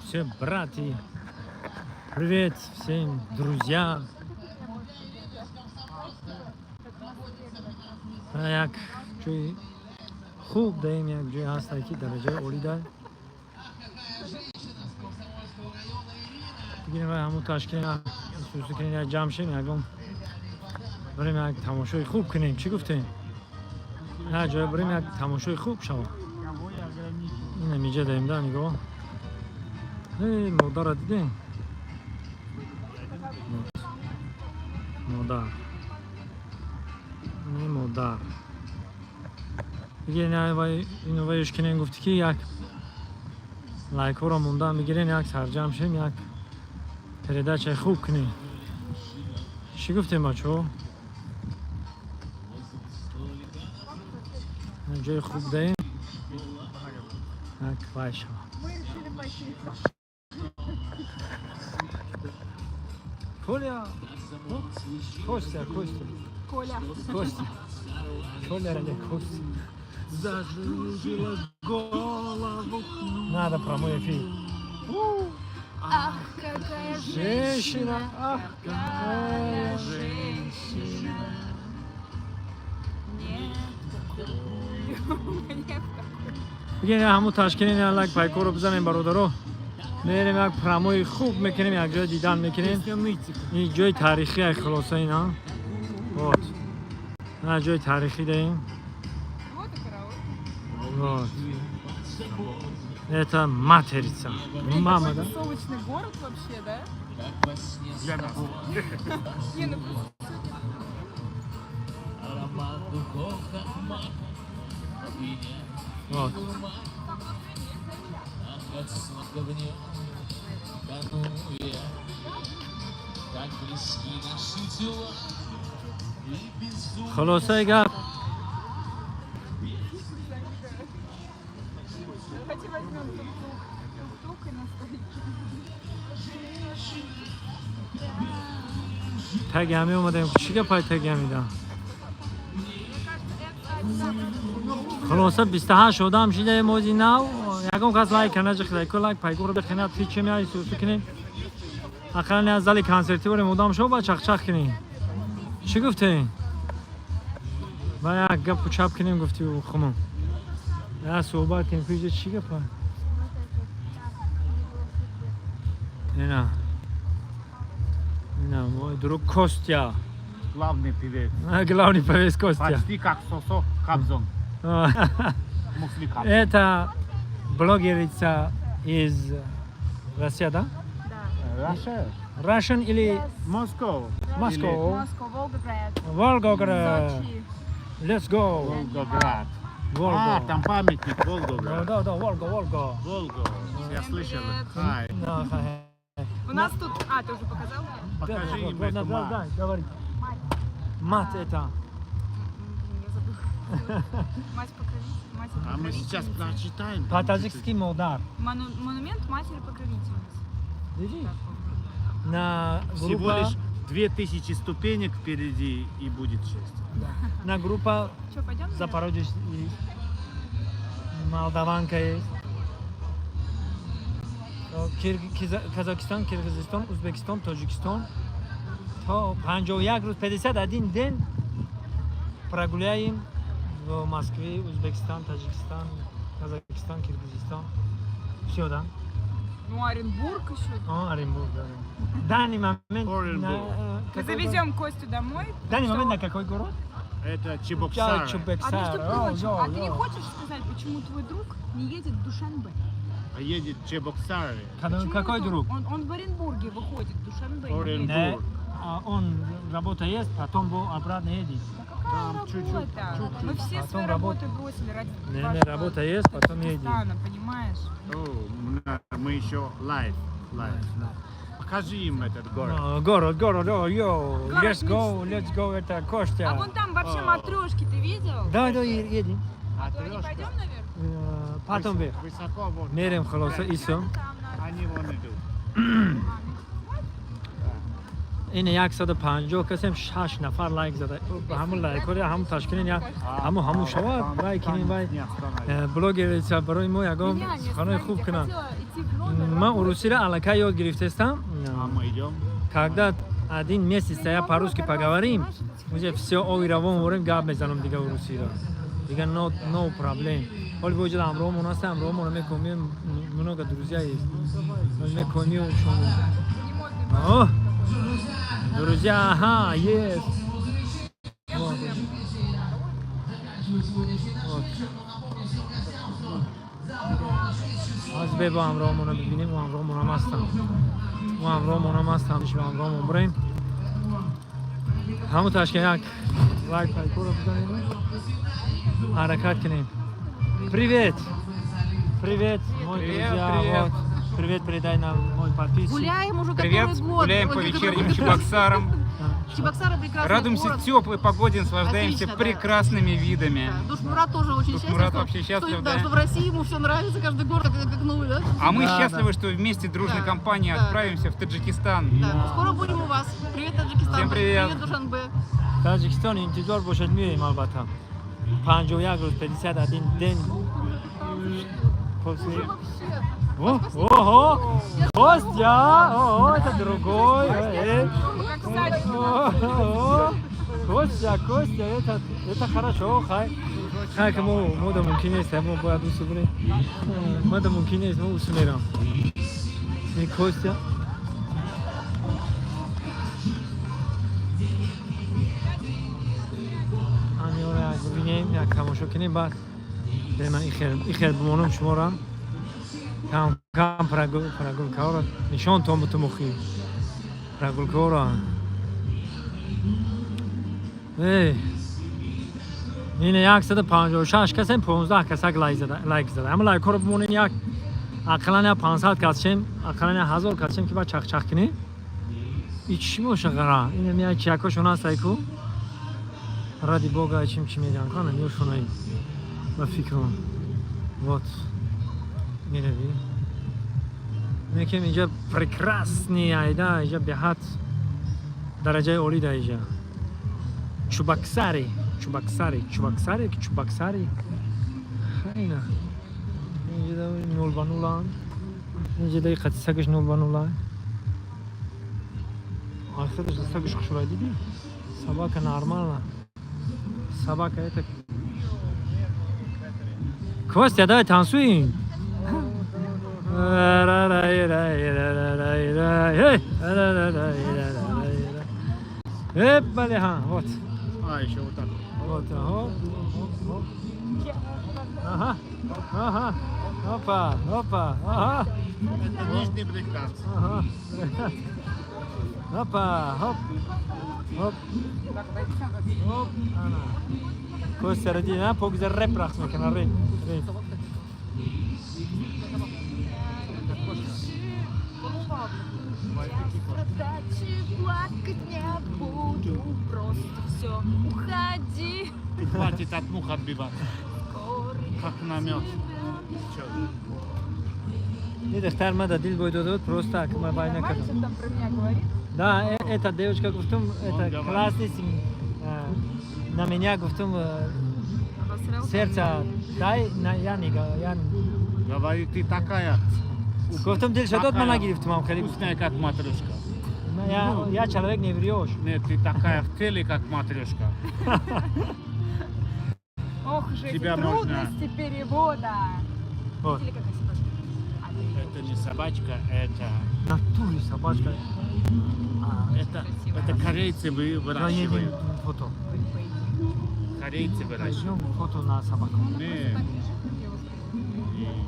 Все браты. Привет всем, друзья. Як ҷои хуб даем, як ҷое ҳаста, ки дараҷаи олӣ да бигирем ва ҳамун ташкил сусу кунем, як ҷамъ шем, ягон барем, як тамошои хуб кунем. Чӣ гуфтем? Як ҷое барем, як тамошои хуб шавад. Инам иҷа даем да, нигоҳ. Э, модарра дидем? Модар. Не, модар. Бигирен, ино ваюш кинем, гуфти ки як лайкҳоро мондан бигирен, як сарҷамъ шем, як передачаи хуб кунем. Чӣ гуфтем, бачаҳо? Ҷои хуб даем, як вай шавад. Мы решили пойти. Коля, Костя, Костя. Коля. Костя. Коля или Костя. Закружила голову. Надо прямой эфир. Ах, какая Женщина, ах, какая женщина. Нет, такую. Нет, такую. Бигем, ҳамун ташкилин, лайк пайкоро бизанем, бародаро. Мерем, як прямой хуб мекунем, як ҷои дидан мекунем. Ин ҷои таърихӣ, як хулоса ина. Вот. На ҷои таърихӣ даем. Вот и караоке. Вот. Это материца. Блин, Мама, такой да? тусовочный город вообще, да? Для нас. Не, ну просто сегодня Аромат духов, как мак, меня Вот. Ах, как сладко в нем тону я, как близки наши тела и безумно. Хулосаи гап. Давайте возьмем тук-тук. Тук-тук и на стойке. Таги ҳами омадаем. Чӣ гапай таги ҳамида? Хулоса, 28 одам шидаем ози нав. Ягон кас лайк наҷихда. Ку лайк пайгоро бихинад, фичем, яй сусу кунем. Ақаллан аз зали консертӣ барем, одам шо ба чахчах кунем. Чӣ гуфтем? Ба як гапу чап кунем, гуфти хумон. Я суҳбат кунем, куҷа чӣ гапа? Ина. Ина, мой друг Костя. Главный певец. Главный певец Костя. Почти как Сосо Кобзон. Мусли Кобзон. Это блогерица из России, да? Да. Russia. Russian или Москва. Москва? Москва, Волгоград. Волгоград. Сочи. Let's go. Волгоград. Волго. А, там памятник Да, Волгоград. да, Волга, Волга. Волго. Я Всем слышал. привет. Хай. Да, хай. У нас тут... А, ты уже показал? Покажи Да, им да, эту да, мать. да, говори. Мать это. Я забыла. Мать покровитель. Мать А мы сейчас прочитаем. По-таджикски модар. Монумент матери покровительницы. Видишь? На Всего группа, лишь 2000 ступенек впереди, и будет 6. на группа Что, пойдем? Запорожец и Молдаванка есть. Казахстан, Киргизистон, Узбекистон, Тоҷикистон. То 51 рӯз, 51 день прогуляем в Москве, Узбекистан, Таджикистан, Казахстан, Киргизистан. Все, да? Ну, Оренбург еще. А, Оренбург, да. Данный момент. Оренбург. На, Мы какой завезем Костю домой. город? Данный момент на какой город? Это Чебоксары. Чебоксары. А между О, прочим, да, а ты не да. хочешь сказать, почему твой друг не едет в Душанбе? А едет Чебоксары. Почему Какой друг? Он в Оренбурге выходит, в Душанбе. не Оренбург. едет. Не, а он работа есть, потом обратно едет. Да какая Там чуть-чуть, работа? чуть-чуть. Мы все Потом свои работа. работы бросили ради Не, не, вашего работа есть, потом едет. Таджикистана, понимаешь? О, мы еще live. Live. Покажи им этот город. Ну, город, город, о, йо, Город let's go, мечты. let's go, это Костя. А вон там вообще О. матрешки, ты видел? Да, да, едем. А то не пойдем наверх? Потом вверх. Высоко вон. Мерем хулоса, исом. Там надо. Они вон идут. Ин 150 касем, 6 нафар лайк зада. Ба ҳамун лайкҳоро ҳамун ташкилин, я ҳамун шавад, вай кинем, вай блогерица барои мо ягон суханои хуб кунанд. Ман урусиро аллакай ёд гирифтестам. А мы идем. Когда один месяц я по-русски поговорим, уже все, ови равон ворем, гап мезанам дига урусиро. Дига no problem. Ҳоли боҷа ҳамроҳмон ҳаст, ҳамроҳмонро мекунем, много друзья есть. Мекунем шумо. О! Друзья, ага, есть. Вот. Вот. Аз бебо ҳамроҳмонро бибинем, ӯ ҳамроҳмонам ҳастам. Ӯ ҳамроҳмонам ҳастам, ба ҳамроҳмон бирем. Ҳамун ташкил як лайк пайкоро бизанем. Ҳаракат кунем. Привет! Привет, мой Привет, друзья. Привет. Вот. Привет передай нам, мой подписчик. Гуляем уже Привет, который год. гуляем по Ой, который вечерним год. Чебоксарам. Чебоксары прекрасный Радуемся город. Теплой погоде, наслаждаемся Отлично, да. прекрасными видами. Да. Душмурат тоже очень счастлив, Душмурат что, вообще счастлив, что, да. что в России ему все нравится, каждый город как новый, да? А мы Да, счастливы, что вместе дружной компанией отправимся в Таджикистан. Да. Скоро будем у вас. Привет, Таджикистан. Всем привет. Привет, Душанбе. Таҷикистон интизор бошад, меоем албатта. 51 рӯз, 51 день после. О, ого! Костя! О, это другой! О, о, Костя, Костя, это хорошо, хай. Хай, кому мода мумкин нест, мо бояд усу бирем. Мода мумкин нест, мо усу мерам. И Костя. Аниора як бибинем, як тамошо кунем, баъд беман ихел бимонам шуморо. Кам кам прогулкаҳоро нишонтон бутум охи. Прогулкаҳоро. Эй, ин 156 касем, 15 касак лайк зада, лайк зада. Ҳама лайкҳоро бимонем, як ақаллан як 500 кас шем, ақаллан як 1000 кас шем, ки баъд чахчах кунем. И чӣ боша ғара? Ин як чиякошон ҳаст, айку. Ради бога, чим чӣ мегӯянд, кана мешунаи ба фикрам. Вот. Мерави. Мекем инҷа прекрасный айда, инҷа беҳад дараҷаи олӣ да инҷа. Чубаксари, Чубаксари, Чубаксари, Чубаксари. Хайна. Инҷа да 0 ба 0. Инҷа да қати сагаш 0 ба 0. Ахираш сагаш хушрай дидӣ? Собака нормально. Собака это. Костя, давай танцуем. Эй, бале, ха, вот. А, еще вот так. Вот, хоп, хоп, хоп. Ага, опа, опа, ага, Это нижний брейкданс. Ага. Опа, хоп, хоп, хоп, ана. Костя, ради, на, покза реп рақс мекунад, реп, реп. Страдать и плакать не буду. Просто все, уходи. Хватит от мух отбиваться. Скоро Как на мед. Чё? Не, духтар мада дил бой додод, просто так, ма бай Нормально, накардам. что там про меня говорит? Да, эта девушка гуфтум, это говорит. классный, на меня гуфтум, Обосрался. сердце дай, на, я не, я Говорит, ты такая гуфтум дил шадод, ман такая нагирифтум, хеле. Вкусная, как матрешка. Я человек не врешь. Нет, ты такая в теле, как матрешка. Ох же эти Тебя можно- трудности перевода. Вот. Или какая собачка? Это не собачка, это Натуре собачка. А, это корейцы давай едем выращивают. фото. Корейцы выращивают. Пойдем фото на собаку. Мне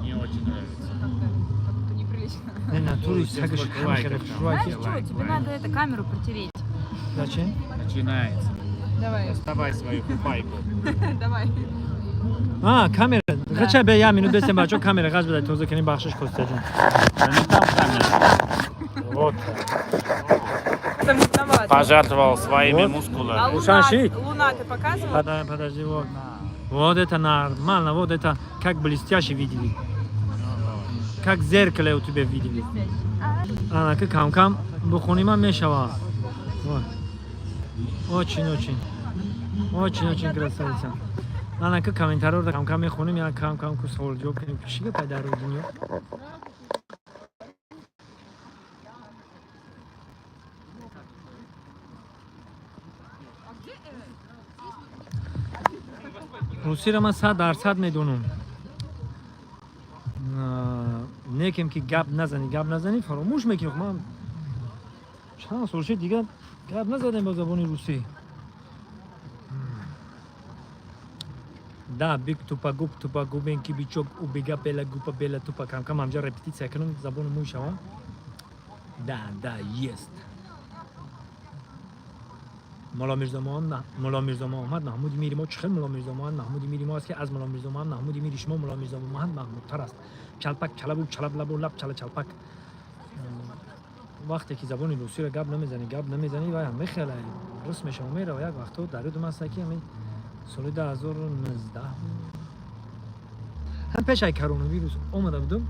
не очень нравится. Как-то как-то неприлично. Не, натуре Ой, сагаш сколько лайков там. Знаешь Лайк, что, лайк, тебе лайк. надо это камеру протереть. Зачем? Начинается. Давай, Доставай свою фуфайку. давай. А, камера. Хача бе я минут бесем бачо камера ғаж бедай тоза кунем, бахшиш, Костя ҷон. Да не там камера. Вот. Это мутновато. Пожертвовал своими Вот. мускулами. А луна, Ушанши. луна ты показывал? Подожди, подожди, вот. Вот это нормально, вот это как блестяще видели. Как зеркало у тебя видели. Ана ки кам-кам бухонима мешава. Ой. Очень, очень. Очень, очень красавица. Ана ка комментариёро кам-кам мехонем, як кам-кам ку савол ҷавоб кунем. Чӣ гапай дар рӯи дунё? Русиро ман 100% медонам. Некем ки гап назанӣ, гап назанӣ, фаромӯш мекунӣ. Ман чанд сол шуд, дигар гап назадем ба забони русӣ. Да, биг тупагуб, тупагубен кибичок, убега бела гупа бела тупа. Кам-кам ҳамҷа репетитсия кунам, забони мӯй шавам. Да, да, есть. Мулло Мирзо Мулло Мирзо Муҳаммад Маҳмуди мири мо чӣ хел Мулло Мирзо Муҳаммад Маҳмуди мири мо аст, ки аз Мулло Мирзо Муҳаммад Маҳмуди мири шумо Мулло Мирзо Муҳаммад маҳмудтар аст. Чалпак чалабу чалаб лабу лаб чала чалпак. Вақте ки забони русиро гап намезанӣ, гап намезанӣ, вай ҳам мехелай рус мешава, мерава. Як вақто дар ёдум аст, ки ҳамин соли 2019, ҳам пеш ай коронавирус омада будум,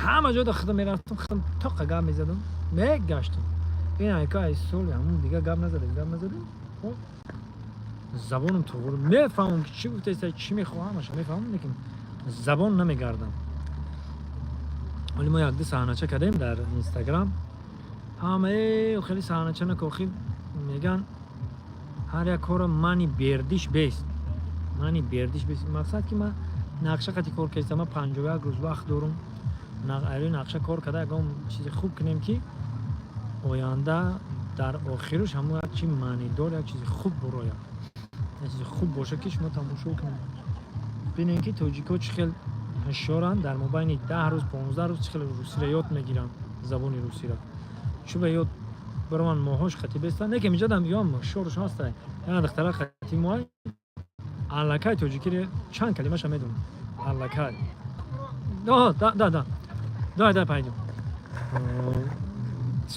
ҳама ҷо худам мерафтам, худам тоқа гап мезадам, мегаштам. Ин айка ай соли ҳамун дига гап назадем, гап назадем. Забонам туғри мефаҳмам, ки чӣ гуфтаеста, чӣ мехоҳам, ҳамаша мефаҳмам, лекин забон намегардам. Вале мо якду саҳнача кардем дар Инстаграм, ҳама хеле саҳнача накохи меган. Ҳар як кора мани бердиш бест, мани бердиш бест. Мақсад ки ман нақша қати кор кардам, ман 51 рӯз вақт дорум, айрӯи нақша кор карда, ягон чизи хуб кунем, ки оянда дар охируш ҳамон як чи маънидор, як чизи хуб бурояд, як чизи хуб боша, ки шумо тамошо кунед, бинед, ки тоҷикҳо чӣ хел ҳушёранд, дар мобайни 10 рӯз, 15 рӯз чӣ хел русиро ёд мегиранд, забони русиро чӯ ба ёд бароман моҳош хати бестанд. Неке миҷадам ём ҳушёрш ҳаста, яна духтара хати моай аллакай тоҷикиро чанд калимаша медонад аллакай. Да, да, да, да, да, пойдем.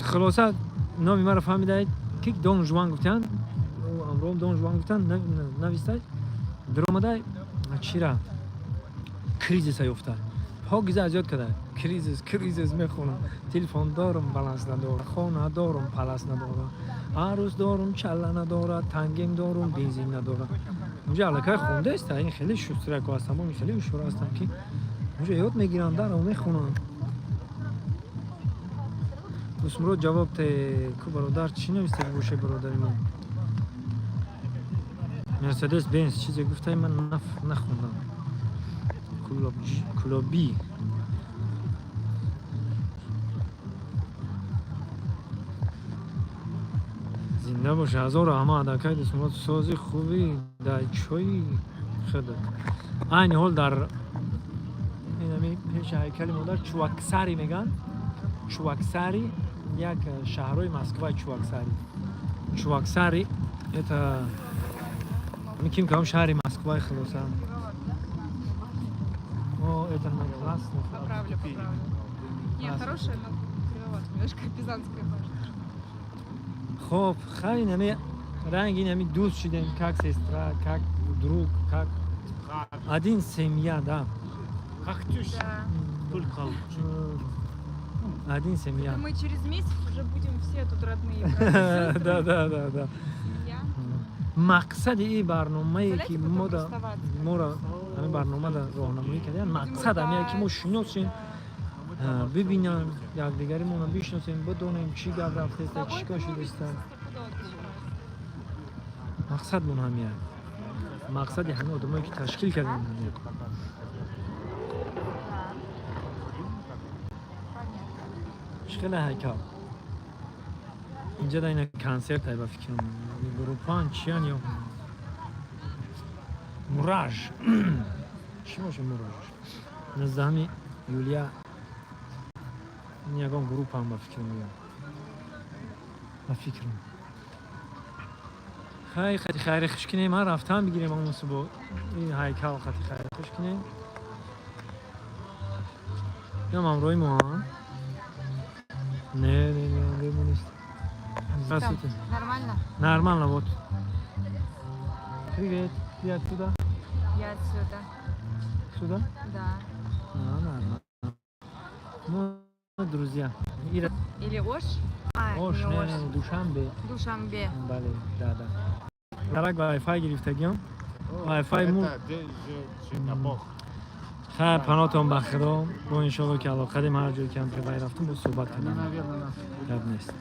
Хулоса, номи маро фаҳмидаед, ки Дон Жуан гуфтанд, амром Дон Жуан гуфтанд, навистай даромадай чира кризиса ёфта, ҳогиза аз ёд када, кризис, кризис мехонам. Телефон дорум, баланс надорам, хона дорум, палас надорам, арӯс дорум, чалла надорад, тангем дорум, бензин надорам. Унҷа аллакай хондааста. Ин хеле шустряко ҳастам, ин хеле ҳушёр ҳастам, ки унҷа ёд мегиранд, даро мехонанд. Дӯстмурод, ҷавоб те ку, бародар, чӣ нависта боше, бародари ман? Мерседес Бенз чизе гуфтай, ман нахондам. Кулоби. Зинда боше, ҳазор раҳмат, акай Дӯстмурод. Сози хуби дар чои худат. Айни ҳол дар инами пеши ҳайкали модар Чуваксари меган. Чуваксари як шаҳрҳои Москва. Чуваксари, Чуваксари это ким кам шаҳри Москваи. Хулоса, о, это классно. Поправлю, поправлю. Не, хорошая, но кривовато. Немножко пизанская башня. Хоб, хай, инами ранги инами дӯст шудем, как сестра, как друг, как один семья, да. Как теща, Да. только лучше. Один семья. Мы через месяц уже будем все тут родные. Братья, сестры, Да. семья. Мақсади ин барномае ки моро ҳамин барномада роҳнамоӣ кардем, мақсад ҳамин ки мо шиносем, бибинам якдигаримонро, бишносем, бидонем чӣ гап рафтеста, чӣ кор шудеста. Мақсадмон ҳамин, мақсади ҳамин одамое ки ташкил кардем, ҳамин. Чӣ хеле ҳайкал инҷа да, ина консерт ай, ба фикрам, группаан, чиян ё мураж чӣ боша, мураж 19 июля, ин ягон группаам, ба фикрам, ё ба фикрам. Хай, хати хайри хуш кинем, ман рафтан бигирем ҳамон субо ин ҳайкал, хати хайри хуш кинем. Инам ҳамроҳи мо, не, не, не, ҳамроҳи мо нест. Здравствуйте. Нормально? Нормально, вот. Привет. Ты откуда? Я отсюда. Сюда? Да. А, нормально. Ну, друзья. Ира. Или Ош? А, Ош, не не, Ош. не, Душанбе. Душанбе. Бале, да. Тарак Wi-Fi гирифтагиам. Wi-Fi му. Это же на Бог. Хайр, панотон ба худо. Бо иншолло ки алоқадем, ҳар ҷое ки ҳам вай рафтум, бо суҳбат Они, кардам. наверное, нас Гап нест.